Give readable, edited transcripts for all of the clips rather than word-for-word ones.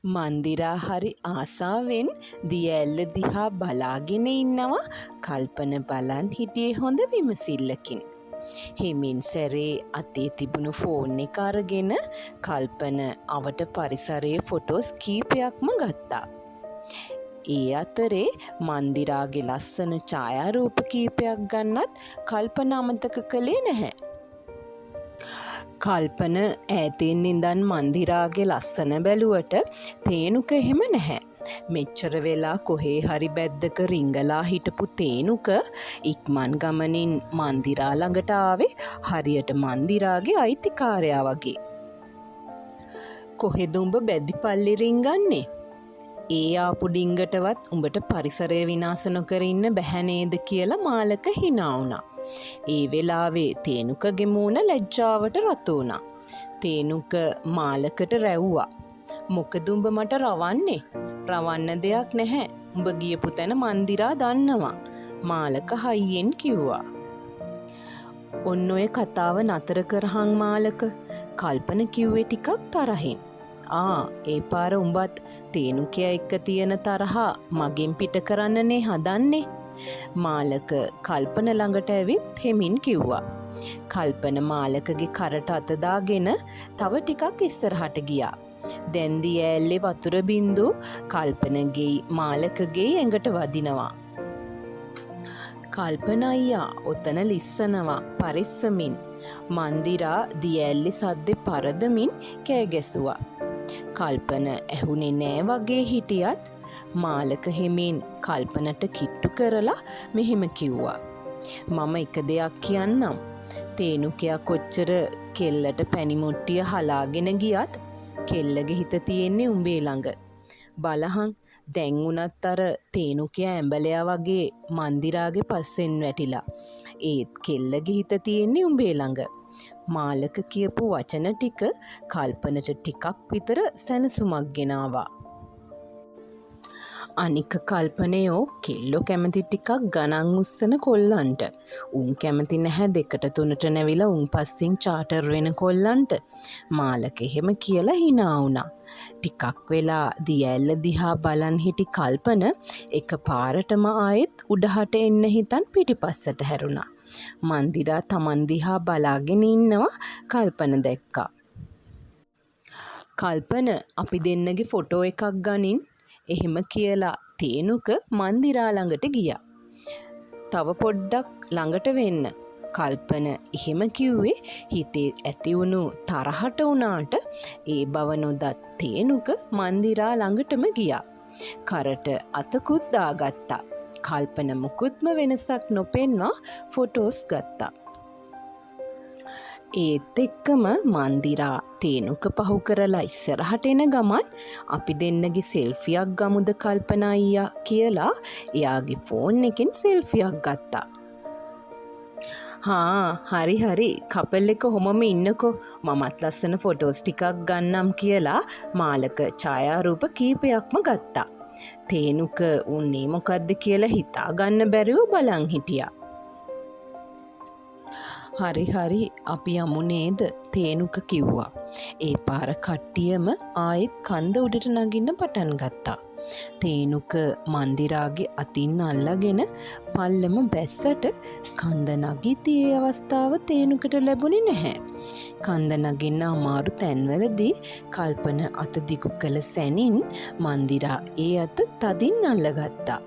මන්දිරා හරි ආසාවෙන් දිය ඇල්ල දිහා බලාගෙන ඉන්නවා කල්පන බලන් හිටියේ හොඳ විමසිල්ලකින්. හෙමින් සැරේ අතේ තිබුණු ෆෝන් එක අරගෙන කල්පන අවට පරිසරයේ ෆොටෝස් කීපයක්ම ගත්තා. ඒ අතරේ මන්දිරාගේ ලස්සන ඡායාරූප කීපයක් ගන්නත් කල්පන අමතක කළේ නැහැ. කල්පන ඈතින් ඉඳන් මන්දිරාගේ ලස්සන බැලුවට තේනුක එහෙම නැහැ. මෙච්චර වෙලා කොහේ හරි බැද්දක රිංගලා හිටපු තේනුක ඉක්මන් ගමනින් මන්දිරා ළඟට ආවේ හරියට මන්දිරාගේ අයිතිකාරයා වගේ. කොහෙද උඹ බැදි පල්ලි රිංගන්නේ? ඒ ආපු ඩිංගටවත් උඹට පරිසරය විනාශ නොකර ඉන්න බැහැ නේද කියලා මාලක හිනා වුණා. ඒ වෙලාවේ තේනුකගේ මූණ ලැජ්ජාවට රතු වුණා. තේනුක මාලකට රැව්වා. මොකද උඹ මට රවන්නේ? රවන්න දෙයක් නැහැ. උඹ ගියපු තැන මන්දිරා දන්නවා. මාලක හයියෙන් කිව්වා. ඔන්න ඔය කතාව නතර කරහං මාලක. කල්පන කිව්වේ ටිකක් තරහින්. ආ, ඒ පාර උඹත් තේනුකයා එක්ක තියෙන තරහා මගෙන් පිට කරන්නනේ හදන්නේ. මාලක කල්පන ළඟට ඇවිත් හෙමින් කිව්වා. කල්පන මාලකගේ කරට අත දාගෙන තව ටිකක් ඉස්සරහට ගියා. දැන් දිය ඇල්ලේ වතුර බින්දු කල්පනගෙයි මාලකගෙයි ඇඟට වදිනවා. කල්පන අයියා ඔතන ලිස්සනවා පරිස්සමින්. මන්දිරා දිය ඇල්ලේ සද්දෙ පරදමින් කෑ ගැසුවා. කල්පන ඇහුනේ නෑ වගේ හිටියත් මාලක හිමින් කල්පනට කිට්ටු කරලා මෙහෙම කිව්වා. මම එක දෙයක් කියන්නම්. තේනුකයා කොච්චර කෙල්ලට පැණි මුට්ටිය හලාගෙන ගියත් කෙල්ලගේ හිත තියෙන්නේ උඹේ ළඟ. බලහං දැන් වුණත් අර තේනුකයා ඇඹලයා වගේ මන්දිරාගේ පස්සෙන් වැටිලා. ඒත් කෙල්ලගේ හිත තියෙන්නේ උඹේ ළඟ. මාලක කියපු වචන ටික කල්පනට ටිකක් විතර සැනසුමක් ගෙනාවා. අනික කල්පනයෝ කෙල්ලෝ කැමති ටිකක් ගණන් උස්සන කොල්ලන්ට. උන් කැමති නැහැ දෙකට තුනට නැවිලා උන් පස්සෙන් චාටර් වෙන කොල්ලන්ට. මාලක එහෙම කියලා හිනා වුණා. ටිකක් වෙලා දිය ඇල්ල දිහා බලන් හිටි කල්පන එක පාරටම ආයෙත් උඩහට එන්න හිතන් පිටිපස්සට හැරුණා. මන්දිරා තමන් දිහා බලාගෙන ඉන්නවා කල්පන දැක්කා. කල්පන අපි දෙන්නගේ ෆොටෝ එකක් ගනින්. එහෙම කියලා තේනුක මන්දිරා ළඟට ගියා. තව පොඩ්ඩක් ළඟට වෙන්න. කල්පන එහෙම කිව්වේ හිතේ ඇති වුණු තරහට වුණාට ඒ බව නොදත් තේනුක මන්දිරා ළඟටම ගියා. කරට අතකුත් දාගත්තා. කල්පන මුකුත්ම වෙනසක් නොපෙන්වා ෆොටෝස් ගත්තා. ඒත් එක්කම මන්දිරා තේනුක පහු කරලා ඉස්සරහට එන ගමන් අපි දෙන්නගේ සෙල්ෆියක් ගමුද කල්පන අයියා කියලා එයාගේ ෆෝන් එකෙන් සෙල්ෆියක් ගත්තා. හා හරි හරි කපල් එක හොමම ඉන්නකෝ මමත් ලස්සන ෆොටෝස් ටිකක් ගන්නම් කියලා මාලක ඡායාරූප කීපයක්ම ගත්තා. තේනුක උන්නේ මොකද්ද කියලා හිතා ගන්න බැරිව බලන් හිටියා. හරි හරි අපි යමු නේද තේනුක කිව්වා. ඒ පාර කට්ටියම ආයෙත් කන්ද උඩට නගින්න පටන් ගත්තා. තේනුක මන්දිරාගේ අතින් අල්ලගෙන පල්ලම බැස්සට කන්ද නගිද්දී ඒ අවස්ථාව තේනුකට ලැබුණේ නැහැ. කන්ද නගින්න අමාරු තැන්වලදී කල්පන අත දිගු කළ සැනින් මන්දිරා ඒ අත තදින් අල්ලගත්තා.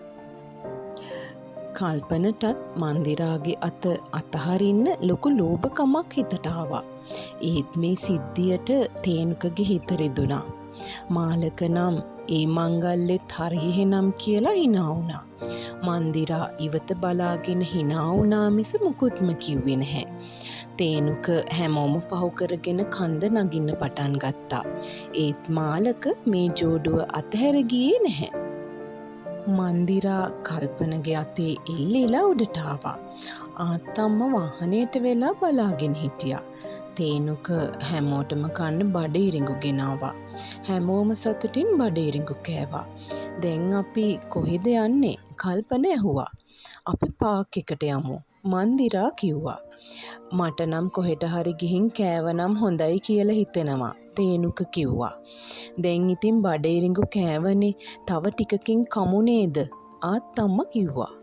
කල්පනටත් මන්දිරාගේ අත අතහරින්න ලොකු ලෝභකමක් හිතට ආවා. ඒත් මේ සිද්ධියට තේනුකගේ හිත රිදුනා. මාලක නම් ඒ මංගල්ලෙත් හරි එහෙනම් කියලා හිනා වුණා. මන්දිරා ඉවත බලාගෙන හිනා වුණා මිස මුකුත්ම කිව්වේ නැහැ. තේනුක හැමෝම පහු කරගෙන කන්ද නගින්න පටන් ගත්තා. ඒත් මාලක මේ ජෝඩුව අතහැර ගියේ නැහැ. මන්දිරා කල්පනගේ අතේ එල්ලිලා උඩට ආවා. ආත්තම්ම වාහනයට වෙලා බලාගෙන හිටියා. තේනුක හැමෝටම කන්න බඩ ඉරිඟු ගෙනාවා. හැමෝම සතුටින් බඩ ඉරිඟු කෑවා. දැන් අපි කොහෙද යන්නේ? කල්පන ඇහුවා. අපි පාක් එකට යමු. මන්දිරා කිව්වා. මට නම් කොහෙට හරි ගිහින් කෑවනම් හොඳයි කියලා හිතෙනවා. තේනුක කිව්වා. දැන් ඉතින් බඩ ඉරිඟු කෑවනේ, තව ටිකකින් කමු නේද? ආත්තම්මා කිව්වා.